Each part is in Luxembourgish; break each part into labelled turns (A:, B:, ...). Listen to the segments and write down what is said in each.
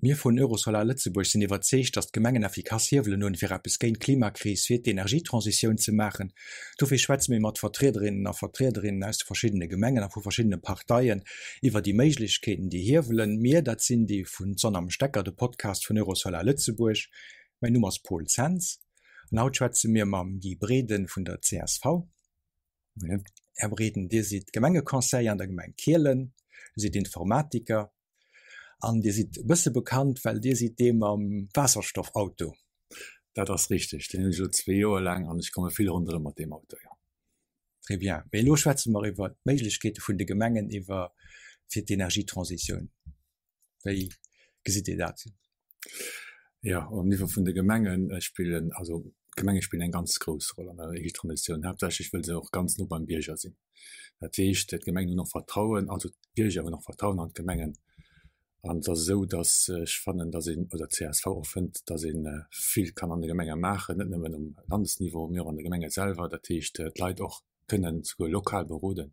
A: Mir vun Eurosolar Lëtzebuerg sinn iwwerzeegt, datt d'Gemengen effikass Hiewelen hunn, fir eppes géint d'Klimakris, fir d'Energietransitioun ze maachen. Dofir schwätze mir mat Vertriederinnen a Vertriederinnen aus de verschiddene Gemengen a vu verschiddene Parteien iwwer déi Méiglechkeeten, déi Hiewelen. Mir, dat sinn déi vun D'Sonn am Stecker, de Podcast vun Eurosolar Lëtzebuerg. Mäin Numm ass Paul Zens an haut schwätze mir mam Guy Breden vun der csv. Här Breden, Dir sidd Gemengeconseiller an der Gemeng Kielen, Dir sidd Informatiker. An Dir sidd e bësse bekannt, well Dir sidd dee mam Waasserstoffauto.
B: Dat ass richteg, deen hunn ech elo zwee Joer laang an ech komme vill ronderëm mat deem Auto, jo.
A: Très bien. Mee elo schwätze mer iwwer d'Méiglechkeete vun de Gemengen iwwer fir d'Energietransitioun. Wéi gesitt Dir dat?
B: Jo, um Niveau vun de Gemenge spillen, also d'Gemenge spillen eng ganz grouss Roll an der Energietransitioun, haaptsächlech wëll se och ganz no beim Bierger sinn. Dat heescht, d'Gemengen hunn och Vertrauen, also d'Bierger hunn och Vertrauen an d'Gemengen. An et ass esou, datt ech fannen, datt een, oder d'CSV och fënnt, datt ee vill kann an de Gemenge maachen, net nëmmen um Landesniveau, mee och an de Gemenge selwer. Dat heescht, d'Leit och kënnen souguer lokal beroden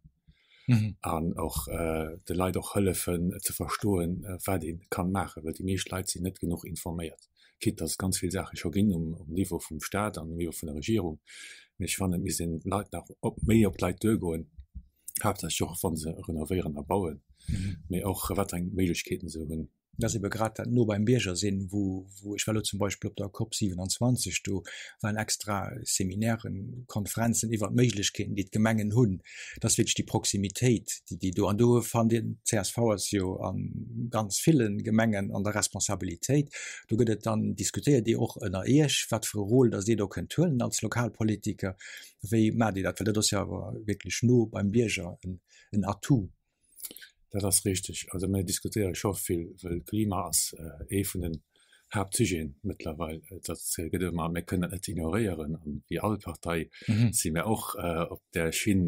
B: an och de Leit och hëllefen ze verstoen, wat ee kann maachen, well déi meescht Leit sinn net genuch informéiert, quitte dass et ganz vill Saache scho ginn um Niveau vum Staat an um Niveau vun der Regierung. Mee ech fannen, et misst een d'Leit nach op méi op d'Leit duergoen, haaptsächlech och wa se renovéieren a bauen, mee och wat eng Méiglechkeeten se hunn.
A: Et ass ebe grad dat no beim Bierger sinn, wou, wou, ech war elo zum Beispill op der Cop 27, do waren extra Seminairen, Konferenzen iwwert d'Méiglechkeeten, déi d'Gemengen hunn. Et ass wierklech déi Proximitéit, déi déi do, an do fannt Dir, d'CSV ass jo a ganz ville Gemengen an der Responsabilitéit, do gëtt et dann, diskutéiert Dir och ënner Iech, wat fir e Rôle datt Dir do kënnt huelen als Lokalpolitiker. Wéi maacht Dir dat? Well dat ass jo awer wierklech no beim Bierger en Atout.
B: Dat ass richteg. Also mir diskutéiere scho vill, well Klima ass ee vun den Haaptsujeten mëttlerweil. Dat gëtt ëmmer, mir kënnen dat net ignoréieren. An wéi all Partei si mir och op där Schinn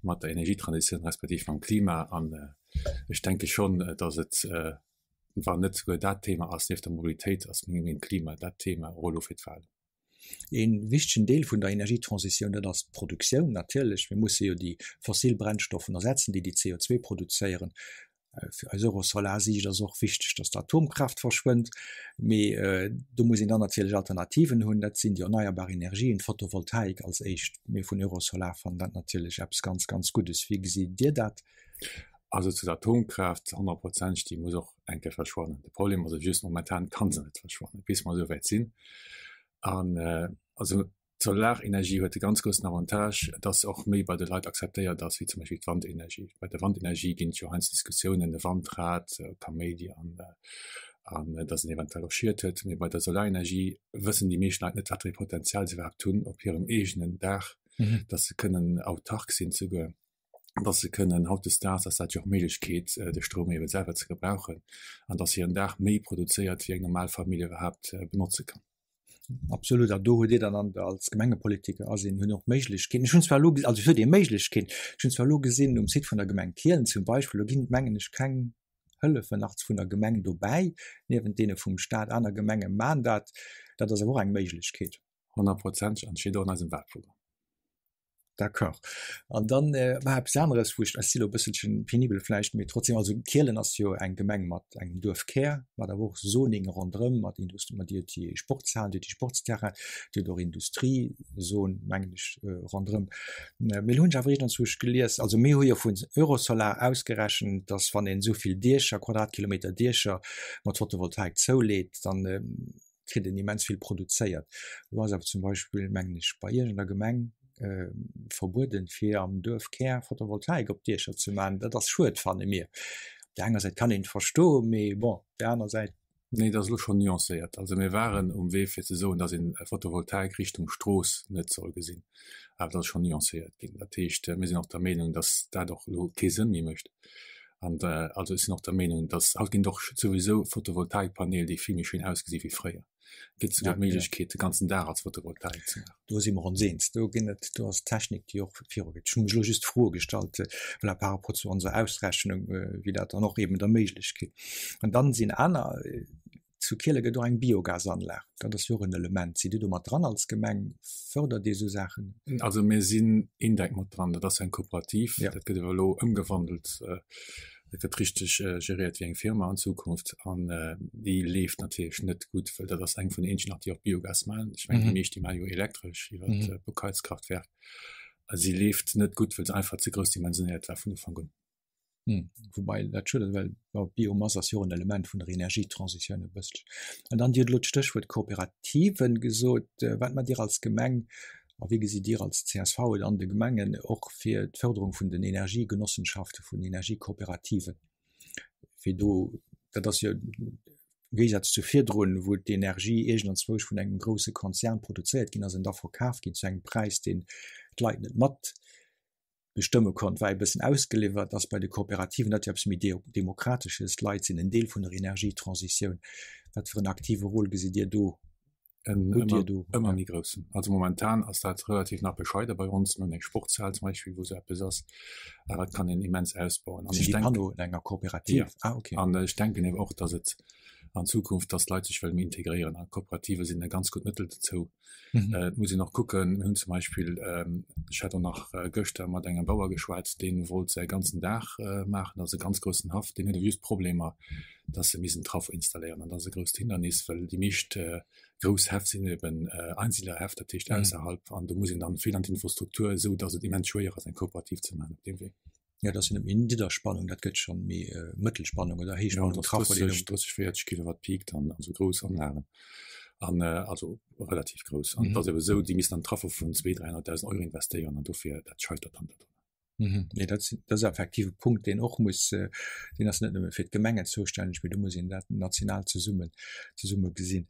B: mat der Energietransitioun respektiv mam Klima. An ech denke schonn, datt et, wann net souguer dat Thema ass, nieft der Mobilitéit ass menge Meenung Klima dat Thema och elo fir d'Wahlen.
A: Ee wichtegen Deel vun der Energietransitioun, dat ass d'Produktioun natierlech. Mir musse jo déi fossil Brennstoffen ersetzen, déi déi CO2 produzéieren. Fir eis Eurosolar-Siicht ass och wichteg, datt d'Atomkraaft verschwënnt. Mee do muss een dann natierlech Alternativen hunn. Dat sinn déi erneierbar Energien, d'Photovoltaik als éischt. Mir vun Eurosolar fannen dat natierlech eppes ganz, ganz Guddes. Wéi gesitt Dir dat?
B: Also zu der Atomkraaft, honnertprozenteg, déi muss och eng Kéier verschwannen. De Problem ass just, momentan ka se net verschwannen, bis mer esou wäit sinn. An also d'Solarenergie huet de ganz groussen Avantage, dass se och méi bei de Leit akzeptéiert ass wéi zum Beispill d'Wandenergie. Bei der Wandenergie ginn et jo heiansdo Diskussiounen, e Wandrad, Kaméidi an an dass en eventuell och Schied huet. Mee bei der Solarenergie wëssen déi meescht Leit net, wat fir ee Potenzial se iwwerhaapt hunn op hirem eegenen Daach, dass se kënnen autark sinn souguer. dass se kënnen hautdesdaags ass dat jo och d'Méiglechkeet, de Stroum eebe selwer ze gebrauchen an dass hiren Daach méi produzéiert wéi eng normal Famill iwwerhaapt benotze kann.
A: Absolut, an do hutt Dir dann an der als Gemengepolitiker a sinn hunn och d'Méiglechkeeten. Ech hunn zwar elo, also ech huet ee Méiglechkeeten, ech hunn zwar elo gesinn um Site vun der Gemeng Kielen zum Beispill, do ginn et mengen ech keng Hëllefen nach vun der Gemeng dobäi, niewent deene vum Staat. Aner Gemenge maachen dat. Dat ass awer och eng Méiglechkeet.
B: Honnertprozenteg an steet och an eisem Wahlprogramm.
A: D'accord. An dann war eppes aneres, wou ech, ech si lo e bësselchen penibel vläicht, mee trotzdem, also Kielen ass jo eng Gemeng mat engem Duerfkär, mat awer och Zoning ronderëm, mat Industrie, mat déi huet déi Sportshalen, déi huet déi Sportsterrain, déi huet och Industriezon, mengen ech, ronderëm. Mee elo hunn ech awer iergendwou gelies, also mir hu jo vun Eurosolar ausgerechent, dass wann een esou vill Diecher, Quadratkilometer Diecher mat Photovoltaik zouleet, dann kritt een immens vill produzéiert. Lo ass awer zum Beispill, mengen ech, bei iergendenger Gemeng verbueden, fir am Duerfkär Photovoltaik op d'Diecher ze maachen. Dat ass schued, fanne mir. Op där enger Säit kann een et verstoen, mee bon, op där aner Säit.
B: Nee, dat ass elo schonn nuancéiert. Also mir waren um Wee fir ze soen, datt een Photovoltaik Richtung Strooss net soll gesinn. Awer dat ass schonn nuancéiert ginn. Dat heescht, mir sinn och der Meenung, datt dat och elo kee Sënn méi mécht. An also ech sinn och der Meenung, dass haut ginn et och souwisou Photovoltaikpaneel, déi vill méi schéin ausgesi wéi fréier. Et gëtt souguer d'Méiglechkeet, de ganzen Daach als Photovoltaik ze maachen.
A: Do si mer ons eens. Do ginn et, do ass d'Technik, déi och virugeet. Ech hu mech elo just Froe gestallt, voilà, par rapport zu onser Ausrechnung, wéi dat dann och eben der Méiglechkeet. An dann sinn aner. Zu Kiele gëtt och eng Biogasanlag, dat ass jo och en Element. Sidd Dir do mat dran als Gemeng? Fërdert Dir esou Saachen?
B: Also mir sinn indirekt mat dran, dat ass eng Kooperativ, dat gëtt awer elo ëmgewandelt. Dat gëtt richteg geréiert wéi eng Firma an Zukunft an déi leeft natierlech net gutt, well dat ass eng vun den eenzegen nach, déi och Biogas maachen. Ech mengen, déi meescht, déi maache jo elektresch iwwer d'Heizkraftwerk. A si leeft net gutt, well se einfach ze grouss dimensionéiert war vun Ufank un.
A: Woubai dat schued ass, well Biomass ass jo och en Element vun der Energietransitioun e bësselchen. An dann, Dir hutt elo d'Stéchwuert Kooperativen gesot. Wat maacht Dir als Gemeng a wéi gesitt Dir als csv et an de Gemengen och fir d'Förderung vun den Energiegenossenschaften, vun Energiekooperativen, fir do, dat ass jo am Géigesaz zu virdrun, wou d'Energie iergendanzwousch vun engem grouse Konzern produzéiert ginn ass an da verkaf ginn zu engem Präis, deen d'Leit net mat bestëmme konnt, war e bëssen ausgeliwwert ass bei de Kooperativen, dat jo eppes méi Demokratesches, d'Leit sinn en Deel vun der Energietransitioun. Wat fir en aktive Rôle gesitt Dir do?
B: En ëmmer, do? ëmmer méi groussen. Also momentan ass dat relativ nach bescheide bei ons. Mir hunn eng Sportshal zum Beispill, wou esou eppes ass, awer et kann een immens ausbauen.
A: An ech denken, Panneauen enger Kooperativ? Ja.
B: Ah, okay. An ech denken eben och, dass et an Zukunft, dass d'Leit sech wëlle méi integréieren a Kooperative sinn e ganz gutt Mëttel dozou. Mhm. Äh, muss een och kucken, mir hunn zum Beispill, ähm, ech hat och nach äh, gëschter mat engem Bauer geschwat, deen wollt säi ganzen Daach äh, maachen, dat ass e ganz groussen Haff, deen huet awer just Problemer, dass se missen Trafo installéieren an dat ass e grousst Hindernis, well déi meescht äh, grouss Häff sinn eben äh, Einsiedlerhäff, dat heescht mhm. ausserhalb an do muss een dann vill an d'Infrastruktur, esou dass et immens schwéier ass eng Kooperativ ze maachen op deem Wee.
A: Ja, dat ass jo net méi Nidderspannung, dat gëtt schonn méi Mëttelspannung oder
B: Héichspannung. Ja, dat ass 30, 30, 40 Kilowatt Peak dann, also grouss Anlagen an also relativ grouss. An et ass ebe sou, déi missten an Trafo vun 200.000, 300.000 Euro investéieren an dofir, dat scheitert dann
A: dodrunner. Mhm. Nee, dat dat ass effektiv e Punkt, deen och muss, deen ass net nëmme fir d'Gemengen zoustänneg, mee do muss een dat national zesummen, zesumme gesinn.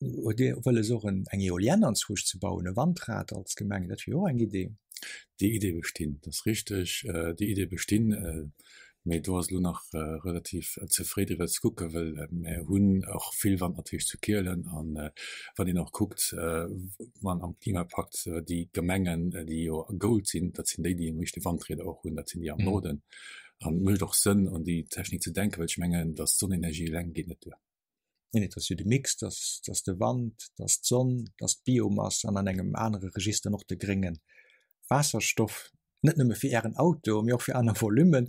A: Hutt Dir wëlles och en, eng Eolienne anzwousch ze bauen, e Wandrad als Gemeng? Dat wier jo och eng Idee.
B: Déi Ideeë bestinn, dat ass richteg. Déi Ideeë bestinn, mee do ass elo nach relativ ze fréi driwwer ze kucken, well mir hunn och vill Wand natierlech zu Kielen. An wann een och kuckt, wann am Klimapakt déi Gemengen, déi jo Gold sinn, dat sinn déi, déi am meeschte Wandrieder och hunn, dat sinn déi am Norden. An et mécht och Sënn, un déi Technik ze denken, well ech mengen, datt d'Sonnenenergie eleng geet net duer.
A: Nee, et ass jo de Mix, et ass, et ass de Wand, et ass d'Sonn, et ass d'Biomass an an engem anere Register och de grénge Waasserstoff. Net nëmme fir Ären Auto, mee och fir aner Volummen.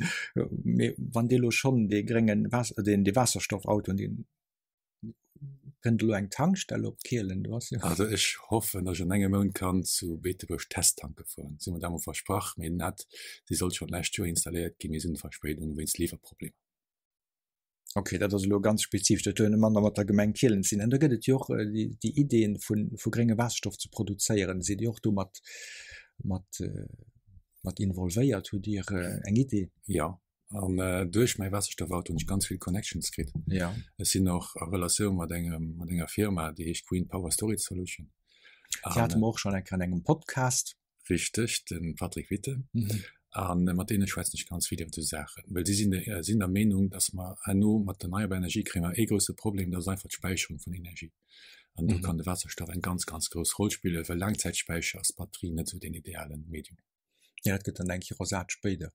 A: Mee wann Dir elo schonn dee grénge Waas-, deen, dee Waasserstoffauto, deen kënnt elo eng Tankstell op Kielen, do
B: ass jo. Also ech hoffen, datt ech an engem Mount kann zu Beetebuerg Testtanke fueren. Si hu mer dat emol versprach, mee den hat, si sollt schonn d'lescht Joer installéiert ginn, mee si hunn Verspéidung wéinst Liwwerproblemer.
A: Okay, dat ass elo ganz spezifesch, dat huet manner mat der Gemeng Kielen ze dinn. An da gëtt et jo och äh, déi Ideen vun, vu grénge Waasserstoff ze produzéieren. Sidd Dir och do mat, mat, äh, mat involvéiert? Hutt Dir äh, eng Idee?
B: Ja, an äh, duerch mäi Waasserstoffauto hunn ech ganz vill Connections kritt.
A: Ja.
B: Ech sinn och a Relatioun mat engem, mat enger Firma, déi heescht Green Power Storage Solution.
A: Déi hate mer och schonn eng Kéier an engem Podcast.
B: Richteg, de Patrick Witte. A mat deene schwätzen ech ganz vill iwwer esou Saachen, well si sinn der, sinn der Meenung, datt mer herno mat erneierbar Energie kréie mer ee grousse Problem, dat ass einfach d'Späicherung vun Energie. An do kann de Waasserstoff eng ganz, ganz grouss Roll spillen, well Laangzäitspäicher ass d'Batterie net esou deen ideale Medium.
A: Jo, dat gëtt dann eng Kéier ersat spéider.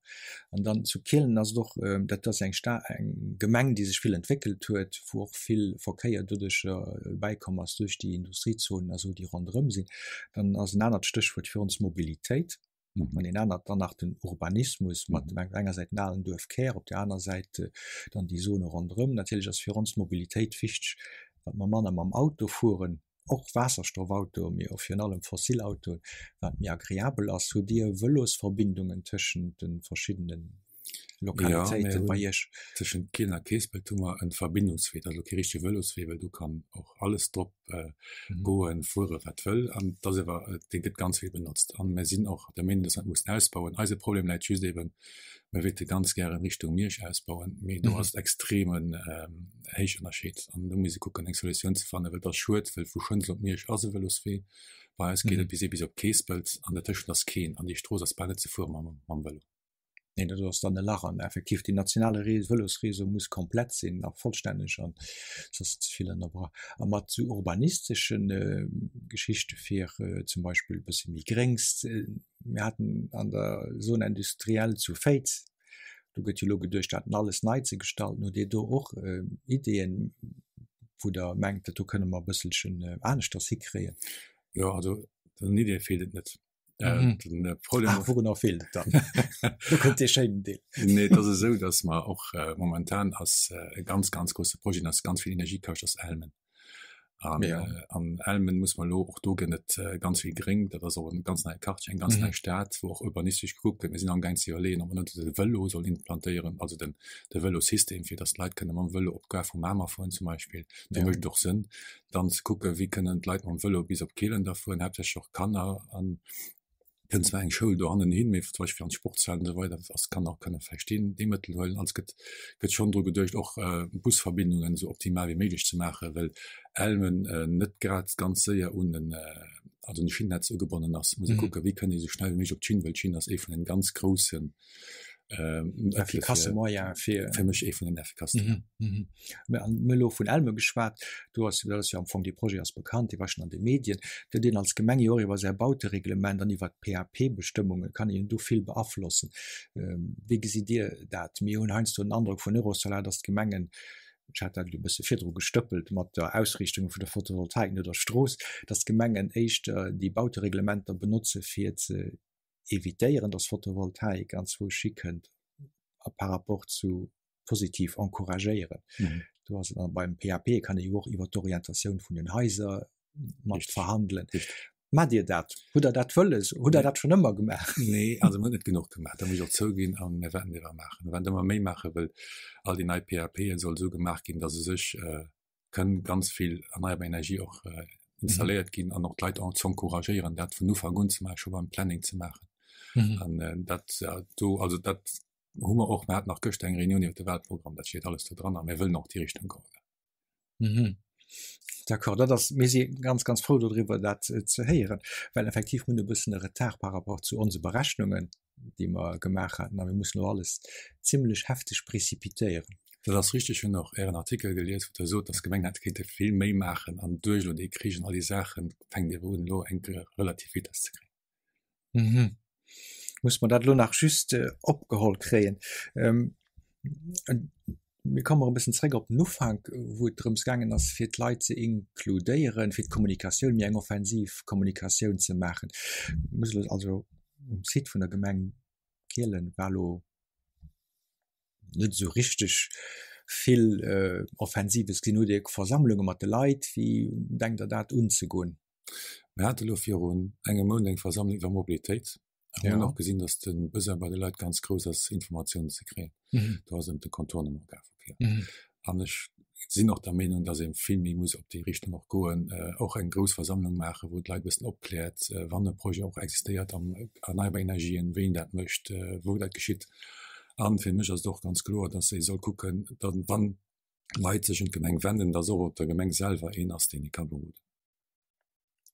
A: An dann zu Kielen ass et och, dat ass eng Sta eng Gemeng, déi sech vill entwéckelt huet, wou och vill Verkéier doduercher bäikomm ass, duerch déi Industriezonen a sou, déi ronderëm sinn. Dann ass en anert Stéchwuert fir ons Mobilitéit an een anert dann nach den Urbanismus mat op enger Säit den alen Duerfkär, op där aner Säit dann déi Zone ronderëm. Natierlech ass fir ons d'Mobilitéit wichteg, datt mer manner mam Auto fueren, och Waasserstoffautoen, mee och virun allem fossil Autoen, wat méi agreabel ass. Hutt Dir Vëlosverbindungen tëschent de verschiddene Lokalitéiten bei Iech?
B: Tëschent Kielen a Keespelt hu mer e Verbindungswee. Dat ass elo kee richtege Vëloswee, well do kann och alles drop goen, fueren, wat wëll. An et ass awer, dee gëtt ganz vill benotzt. An mir sinn och der Meenung, dass mer et mussen ausbauen. Eise Problem läit just eeben, mir wéilte ganz gären Richtung Miersch ausbauen, mee do ass et extremen Héichënnerscheed an do muss ee kucken eng Solutioun ze fannen, well et ass schued, well vu Schëndel op Miersch ass e Vëloswee, bei eis geet et bis ee bis op Keespelt an dertëschent ass keen an déi Strooss ass bal net ze fuere mam mam Vëlo.
A: Nee, dat ass dann e Lach an effektiv deen nationale Vëlosréseau muss komplett sinn a vollstänneg an soss ze vill ënnerbrach. A mat sou urbanistesche Geschichte fir zum Beispill e bësse méi Gréngs, mir haten an der Zone industrielle zu Féiz, Do gëtt jo elo geduecht, dat alles nei ze gestalten. Hutt Dir do och Ideeën, wou Der mengt, dat do kënne mer e bësselchen aneschters hikréien?
B: Jo, also un Ideeë feelt et net. Äh, den äh, Problem
A: ah, wourunner feelt et dann? Do kënnt dee schéinen Deel.
B: Nee, et ass esou, datt mer och äh, momentan ass äh, e ganz, ganz grouse Projet, ass ganz vill Energie kascht, ass Elmen. An, ja. äh, an Elmen muss man lo och do gënn et äh, ganz vill Gréng, dat ass och en ganz neie Quartier, eng ganz mhm. nei Stad, wou och urbanistesch gekuckt gëtt. Mir sinn am Gang ze iwwerleeën, ob man net de Vëlo soll implantéieren, also den de Vëlosystem, fir datt d'Leit kënne mam Vëlo op d'Gare vu Mamer fueren zum Beispill. Do ja. mécht et och Sënn. Dann ze kucken, wéi kënnen d'Leit mam Vëlo bis op Kielen da fueren, haaptsächlech och Kanner an kënnt zwar eng Schoul dohannen hin, mee zum Beispill an d'Sportshal an esou weider, dass d'Kanner och kënne vläicht deen dee Mëttel huelen. Also et gëtt gëtt schonn dru geduecht och Busverbindungen esou optimal wéi méiglech ze maachen, well Elmen net grad ganz séier un en also un e Schinnennetz ugebonnen ass. Muss ee kucken, wéi kënnt ee esou schnell wéi méiglech op d'Schinn, well d'Schinn ass ee vun den ganz groussen
A: Effikasse Moyen
B: fir fir mech ee vun den effikassten.
A: Mhm, mhm. An mir elo vun Elme geschwat, do ass dat ass jo am Fong dee Projet ass bekannt, dee war schonn an de Medien. Do huet een als Gemeng jo och iwwer säi Bautereglement an iwwer d'PAP-Bestëmmunge kann een do vill beaflossen. Wéi gesitt Dir dat? Mir hunn heiansdo den Androck vun Eurosolar, datt d'Gemengen, ech hat dat elo e bësse virdru gestëppelt mat der Ausriichtung vun der Photovoltaik no der Strooss, datt d'Gemengen éischter déi Bautereglementer benotze fir ze evitéieren, dass Photovoltaik anzwousch hikënnt a par rapport zu positiv encouragéieren. Mhm. Do ass et dann beim PAP kann ee jo och iwwer d'Orientatioun vun den Haiser mat verhandelen. Maacht Dir dat? Hutt Der dat wëlles? Hutt Der dat schonn ëmmer gemaach?
B: Nee, also mir hunn net genuch gemaach, dat muss ech och zouginn a mir wäerten därer maachen. Mir wäerten ëmmer méi maachen, well all déi nei PAPen soll esou gemaach ginn, dass u sech kënn ganz vill erneierbar Energie och installéiert ginn an och d'Leit ze encouragéieren, dat vun Ufank un ze maachen, scho beim Planning ze maachen. Mhm. An äh, dat ja, do also dat hu mer och, mer haten nach gëschter eng Reunioun iwwer de Wahlprogramm, dat steet alles do dran a mir wëllen och déi Richtung goen.
A: Mhm. D'accord, dat ass, mir si ganz, ganz frou dodriwwer, dat äh, ze héieren, well effektiv hunn e bëssen e Retard par rapport zu onse Berechnungen. déi mer gemaach haten, a mir mussen elo alles zimlech hefteg précipitéieren.
B: Dat ass richteg. Ech hunn och Ären Artikel gelies, wou Der sot, dass d'Gemeng hätt kéinte vill méi maachen an duerch elo dee Krich an all déi Saache fänkt ewer un elo eng relativ Vitess ze kréien.
A: Mhm. Muss mer dat elo nach just opgeholl kréien. Mir kommen e bëssen zréck op den Ufank, wou et drëms gaangen ass, fir d'Leit ze inkludéieren, fir d'Kommunikatioun, méi eng offensiv Kommunikatioun ze maachen. Muss elo also um Site vun der Gemeng Kielen war elo net esou richteg vill Offensives gesinn. Hutt Dir Versammlunge mat de Leit? Wéi denkt Der dat unzegoen?
B: Mir hate elo virun engem Mount eng Versammlung iwwer Mobilitéit. A mir hunn och gesinn, datt de Besoin bei de Leit ganz grouss ass, Informatiounen ze kréien. Do ass ëm de Contournement gaangen. An ech sinn och der Meenung, datt ee vill méi muss op déi Richtung och goen, och eng grouss Versammlung maachen, wou d'Leit e bëssen opkläert, wann e Projet och existéiert am erneierbar Energien, wéi een dat mécht, wou dat geschitt. A fir mech ass et och ganz kloer, datt ee soll kucken, datt wann Leit sech un d'Gemeng wenden, datt och op der Gemeng selwer een ass, deen ee ka beroden.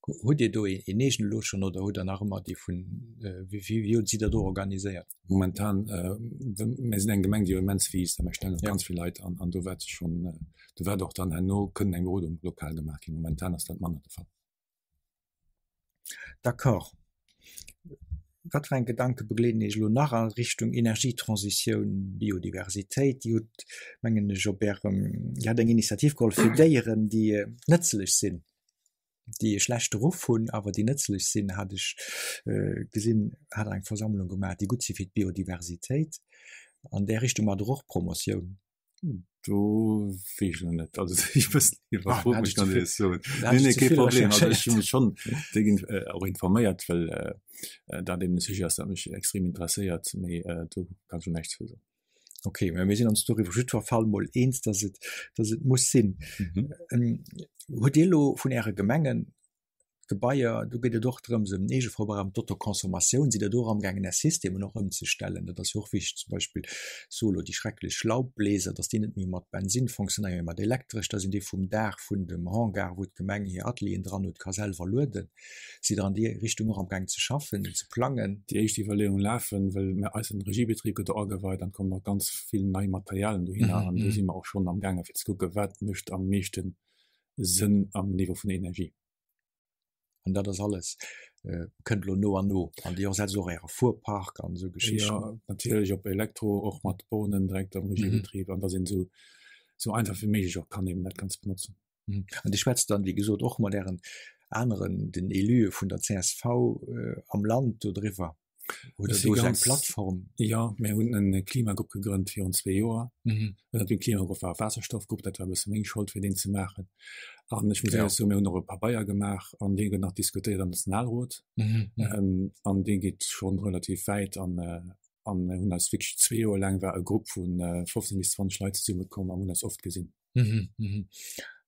A: Hutt Dir do een eegene elo schonn oder hutt Der nach ëmmer dee vun, wéi wéi sidd Der do organiséiert?
B: Momentan, mir sinn eng Gemeng, déi jo immens wiisst a mir stellen och ganz vill Leit an an do wäert sech schonn, do wäert och dann herno kënnen eng Berodung lokal gemaach ginn. Momentan ass dat manner de Fall.
A: D'accord. Wat fir eng Gedanke begleeden Iech elo nach a Richtung Energietransitioun, Biodiversitéit? Dir hutt, mengen ech, op Ärem, Dir hat eng Initiativ geholl fir Déieren, déi nëtzlech sinn, déi e schlechte Ruff hunn, awer déi nëtzlech sinn, hat ech gesinn, hat Der eng Versammlung gemaach, déi gutt si fir d'Biodiversitéit. An där Richtung maacht Der och Promotioun?
B: Do weess ech lo net. Also ech bëssen iwwerfrot, muss ech ganz ehrlech soen. Nee, nee, kee Problem. Also ech hu mech schonn déck och informéiert, well dat eben e Sujet ass, dat mech extrem interesséiert, mee do kann ech lo näischt zou soen.
A: Okay, mä mir sinn ons doriwwer op jiddwer Fall mol eens, dass et, dass et muss sinn. Hutt Dir elo vun Äre Gemengen Gebaier, do geet et och drëms ëm den Eegeverbrauch, ëm d'Autoconsommation. Sidd Der do och amgaangen, Är Systemen och ëmzestellen? Dat ass jo och wichteg, zum Beispill solo déi schrecklech Laubbläser, dass déi net méi mat Bensinn fonctionnéieren, mee mat Elektresch, dass een déi vum Daach vun dem Hangar, wou d'Gemeng hir Atelieren dran huet, ka selwer lueden. Sidd Der an déi Richtung och amgaangen ze schaffen, ze plangen?
B: Déi éischt Iwwerleeungen lafen, well mir eisen Regiebetrib gëtt och ageweit an et kommen och ganz vill nei Materialien dohinner an do si mer och schonn amgaangen, fir ze kucken, wat mécht am meeschten Sënn am Niveau vun der Energie.
A: An dat ass alles äh, kënnt lo no an no. An Dir ersetzt och Äre Fuerpark an esou
B: Geschichten. Ja, natierlech op Elektro, och mat Bornen direkt am Regiebetrieb, mhm. an dass een sou, sou einfach wéi méiglech och kann eben dat Ganzt benotzen.
A: Mhm. An Dir schwätzt dann, wéi gesot, och mat Ären. aneren, den Élue vun der csv am Land do driwwer? Oder do eng Plattform?
B: Jo, mir hunn e Klimagrupp gegrënnt virun zwee Joer. Mhm. Dat den Klimagrupp war e Waasserstoffgrupp, dat war e bësse meng Schold fir deen ze maachen. An ech muss éierlech soen, mir hunn och e Pabeier gemaach an dee gëtt nach diskutéiert am Nationalrot. Mhm. Ähm, an dee geet schonn relativ wäit an äh, an mir hunn eis wierklech zwee Joer laang war e Grupp vun äh, 15 bis 20 Leit zesummekomm an hunn eis oft gesinn.
A: Mhm, mhm.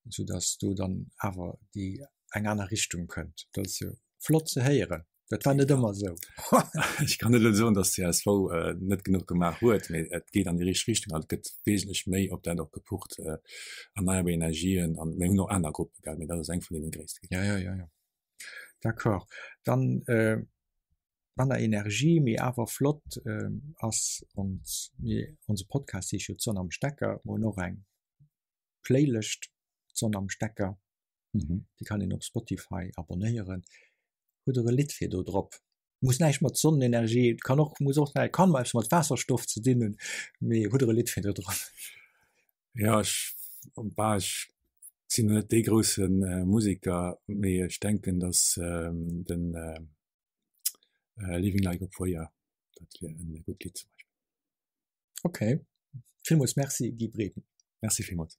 A: Sou dass do dann awer déi eng aner Richtung kënnt. Dat ass jo flott ze héieren. Dat war net ëmmer esou.
B: Ech kann net elo soen, datt csv net genuch gemaach huet, mee et geet an déi richteg Richtung an et gëtt wesentlech méi op dat och gepucht, erneierbar Energien an mir hunn och aner Gruppe, gell, mee dat ass eng vun deene gréisste.
A: Ja, ja, ja, ja. D'accord. Dann manner Energie, mee awer flott ass ons, mir, onse Podcast heescht jo D'Sonn am Stecker, mer hunn och eng Playlëscht D'Sonn am Stecker. Mhm. Déi kann een op Spotify abonnéieren. Hutt der e Lidd fir do drop? Muss näischt mat Sonnenenergie, kann och, muss och näi, kann eppes mat Waasserstoff ze dinn hunn, mee hutt der e Lidd fir do drop?
B: Ja, ech, bah, ech sinn net dee grousse Museker, mee ech denken, datt den Living Like a Prayer, dat wier e gutt Lidd zum Beispill.
A: Okay. Villmools Merci, Guy Breden.
B: Merci villmools.